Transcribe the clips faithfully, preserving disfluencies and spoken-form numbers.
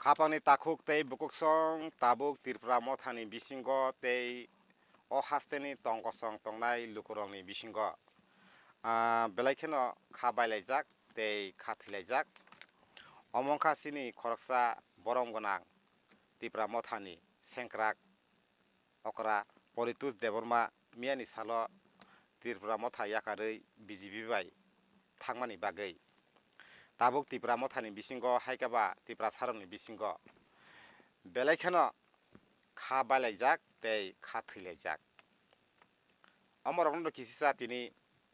Khapangni takhuk tei bukuksong tabuk Tripura mothani bisingo tei o hasteni tongkosong tongnai lukurokni bisingo, ah, belai kheno kha bailaijak tei kha thwilaijak. Omo wngkha chini khoroksa borom gwnang Tripura mothani sengkrak okra Poritos Debbarma miyani salo Tripura motha yakarwi B J P bai thangmani bagwi. Tabuk Tripura mothani bisingo, hai khe ba Tiprasarokni bisingo belai kheno kha bailaijak tei kha thwilaijak. Omorokno kisisa tini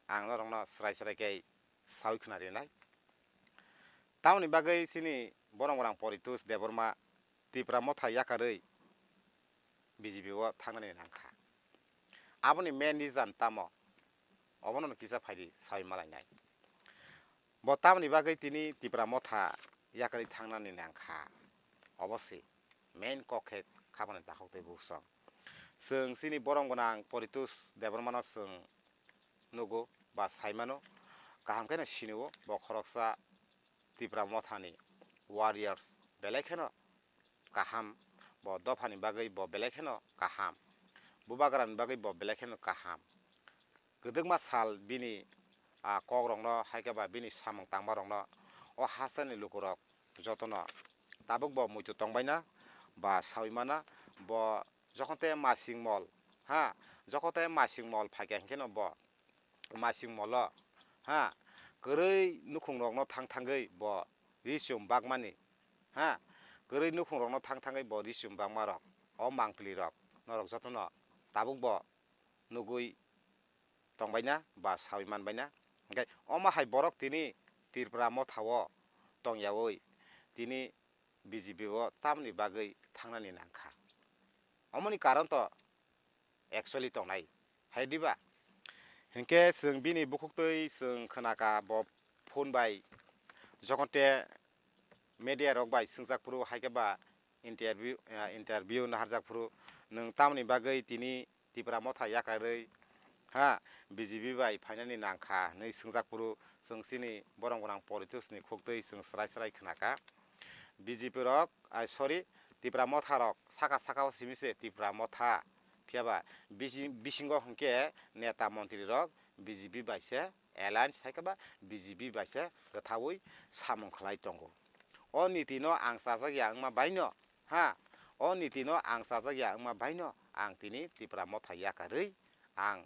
ang norokno srai srai khe saui khna rinai. Tamoni bagwi chini borom gwnang Poritos Debbarma Tripura motha yakarwi B J P o thangnani nangkha. Aboni main reason tamo? Obono kisa phaidi saui malainai. Bo tamoni bagwi tini Tripura motha yakarwi thangnani nangkha? Obo se main kok khe khapangni takhuk tei bukuksong. Chwng chini borom gwnang Poritos Debbarmano chwng nugo ba saimano, kaham kheno sinio, bo khoroksa Tripura mothani warriors, belai kheno kaham, bo dophani bagwi bo belai kheno kaham, bubagrani bagwi bo belai kheno kaham. Kwdwkma sal bini, ah, kokrokno, hai khe ba bini samung tangmarokno o hasteni lukurok jotono tabuk bo muitu tongbaina ba saui mana, bo jokhon te masing mol, ha, jokhon te masing mol phaikha hinkhe no bo masing molo, ha, kwrwi nukhungrokno thang thangwi bo ri chum bakmani, ha, kwrwi nukhungrokno thang thangwi bo ri chum bakmarok, o mangpilirok norok jotono tabuk bo nugwi tongbaina ba saui manbaina. Hinkhe omo hai borok tini Tripura mothao tongyaui tini B J P o tamni bagwi thangnani nangkha? Omoni karon to actually tongnai, hai diba? Hinkhe chwng bini bukhuktwi chwng khnaka, bo phone bai jokhon te media rok bai swngjak phuru, hai khe ba interview, ah, interview naharjak phuru, nwng tamoni bagwi tini Tipra motha yakarwi, ha, B J P bai phainani nangkha hinwi swngjak phuru, chwng chini borom gwnang Poritosni khuktwi chwng srai srai khnaka. B J P rok, ai, sorry, Tipra motha rok saka saka o simi se Tipra motha, phiya ba bisi-, bisingo hinkhe neta montri rok B J P bai se alliance hai khe ba B J P bai se kwthaui samung khlai tongo. O niti no ang chajak ya wngma bai no, ha, o niti no ang chajak ya wngma bai no ang tini Tipra motha yakarwi ang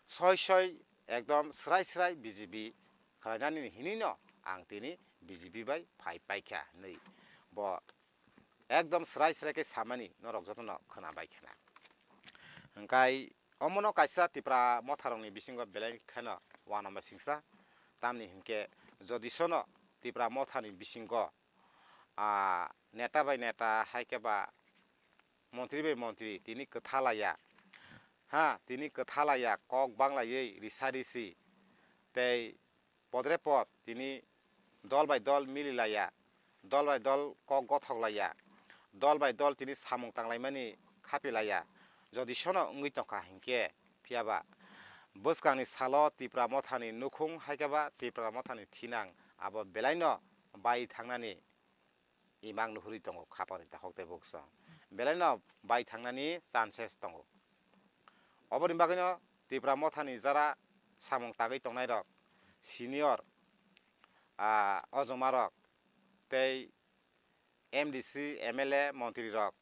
soi soi ekdom srai srai B J P khlainani hinwi no ang tini B J P bai phai paikha hinwi bo ekdom srai srai khe samani norok jotono khwna bai khwna. Hwnkhe omono kaisa Tipra motharokni bisingo belai kheno uanama singsa, tamni hinkhe jodisono Tipra mothani bisingo, ah, neta bai neta hai khe ba montri bai montri tini kwtha laiya, ha, tini kwtha laiya, kok bang laiwi risa risi tei podre pod tini dol bai dol mili laiya, dol bai dol kok gothok laiya, dol bai dol tini samung tanglaimani khapi laiya, jodi sono wngwi tongkha hinkhe, phiya ba bwskangni salo Tipra mothani nukhung hai khe ba Tipra mothani thinang abo belaino bai thangnani imang nuhuri tongo khapangni takhuk tei buksong. Belaino bai thangnani chances tongo. Oboni bagwino Tipra mothani jara samung tangwi tongnairok, senior, ah, ojomarok tei M D C, M L A, montrirok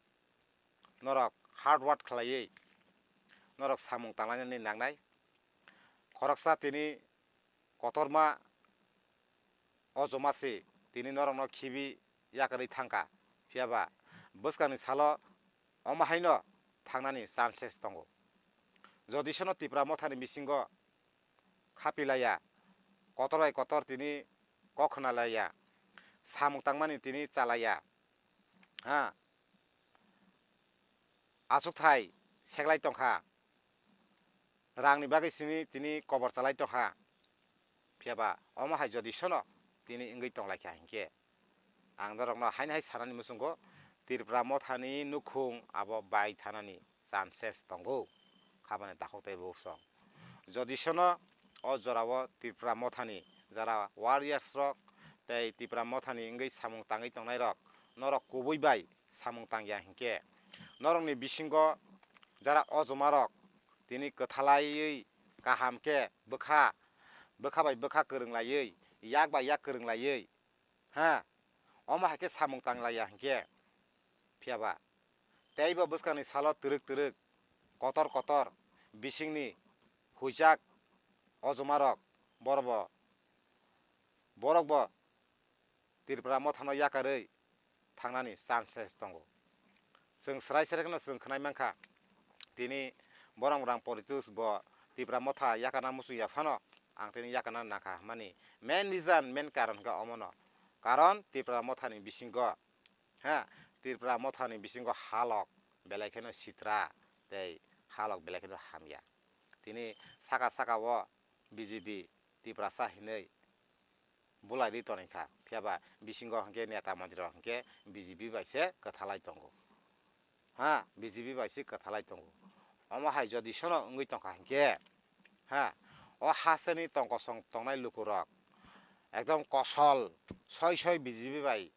norok hard work khlaiwi norok samung tanglainani nangnai. Khoroksa tini kotorma o joma se tini norokno khibi yakarwi thangkha, phiya ba bwskangni salo omo haino thangnani chances tongo. Jodi sono Tipra mothani bisingo khapi laiya, kotor bai kotor tini kok khna laiya, samung tangmani tini cha laiya, ha, achukthai seklai tongkha, rangni bagwi simi tini kobor chalai tongkha, phiya ba omo hai jodi sono tini wngwi tonglaikha hinkhe, ang norokno haino hai sanani muchungo Tipra mothani nukhung abo bai thanani chances tongo, khabani takhuk tei buksong. Jodi sono o jorao Tipra mothani jara warriors rok tei Tipra mothani wngwi samung tangwi tongnairok norok kubui bai samung tangya hinkhe, norokni bisingo jara ojomarok tini kwthalaiwi kaham khe bwkha, bwkha bai bwkha kwrwnglaiwi, yak bai yak kwrwnglaiwi, ha, omo hai khe samung tanglaiya hinkhe, phiyaba teibo bwskangni salo twrwk twrwk, kotor kotor bisingni huijak ojomarok borokbo, borokbo Tripura mothano yakarwi thangnani chances tongo. Chwng swrai swrai kheno chwng khwnai mankha, tini Boromgrang Poritos bo Tripura motha yakarna muchung ya phano ang tini yakarna nangkha hwnmani main reason, main karon hwnkhe omono. Karon Tripura mothani bisingo, ha, Tripura mothani bisingo halok belai kheno sitra tei halok belai kheno hamya. Tini saka saka o B J P Tiprasa hinwi bulai ri tongwi kha, phiyaba bisingo hwnkhe neta montri rok hwnkhe B J P bai se kwthalai tongo, ha, B J P bai se kwthalai tongo. Omo hai jodi sono wngwi tongkha hinkhe, ha, o hasteni tongkosong tongnai lukurok ekdom kosol soi soi B J P bai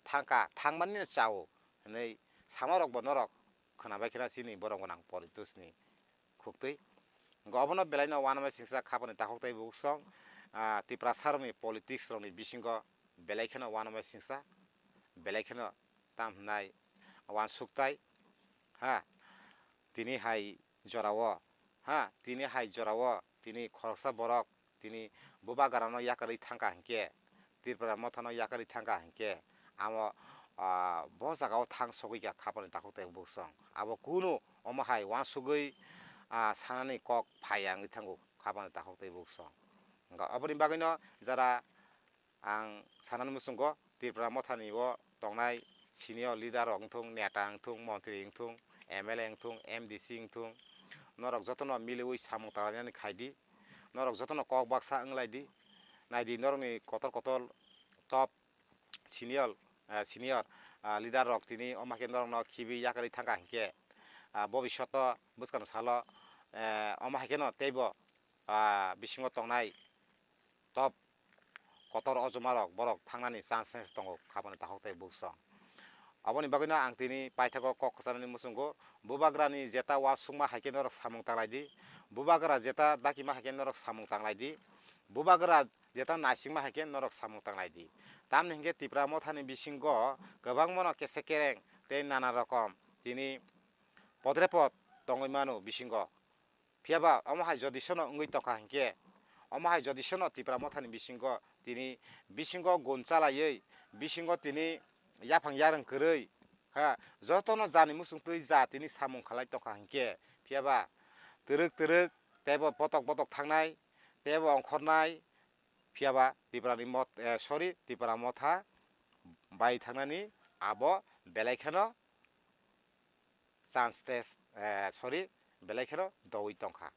thangkha, thangmani no chao hinwi samarokbo norok khwnabai kheno chini Borom Gwnang Poritosni khuktwi. Hwnkhe obono belaino uanamai singsa khapani takhuk tei bukhuk song, ah, Tiprasarokni politics rokni bisingo belai kheno uanamai singsa, belai kheno tam hwnai uansuktai, ha, tini hai jorao, ha, tini hai jorao tini khoroksa borok tini bubagrano yakarwi thangkha hinkhe, Tripura mothano yakarwi thangkha hinkhe, amo, ah, bo jagao thang sogwi kha khapani takhuk tei bukhuk song. Abo kunu omo hai uansugwi, ah, sanani kok phaiya wngwi thango khapani takhuk tei bukhuk song. Hwnkhe oboni bagwino jara ang sanani muchungo Tripura mothani o tongnai senior leader rok wngthung, neta wngthung, montri wngthung, M L A wngthung, M D C wngthung, norok jotono miliwi samung tanglailainani khaidi. Norok jotono kok baksa wnglaidi. Naidi norokni kotor kotor top senior, ah, senior, ah, leader rok tini omo hai khe norokno khibi yakarwi thangkha hinkhe, ah, bobishoto bwskangni salo, eh, omo hai kheno teibo, ah, bisingo tongnai top kotor ojomarok borok thangnani chance chance tongo khapani takhuk tei bukhuk song. Aboni bagwino ang tini paithago kok kwchanani muchungo, bubagrani jeta uansukma hai khe norok samung tanglaidi, bubagra jeta dakima hai khe norok samung tanglaidi, bubagra jeta naisingma hai khe norok samung tanglaidi. Tamni hinkhe Tipra mothani bisingo kwbangmano kese kereng tei nana rokom tini podrepot tongwi mano bisingo. Phiyaba omo hai jodi sono wngwi tongkha hinkhe, omo hai jodi sono Tipra mothani bisingo tini bisingo gun chalaiwi, bisingo tini yaphang yarwng kwrwi, ha, jotono jani muchungtwi ja tini samung khalai tongkha hinkhe, phiyaba twrwk twrwk teibo botok botok thangnai, teibo ongkhornai, phiyaba Tiprani mot-, eh, sorry, Tipra motha bai thangnani abo belai kheno chance test, eh, sorry, belai kheno doui tongkha.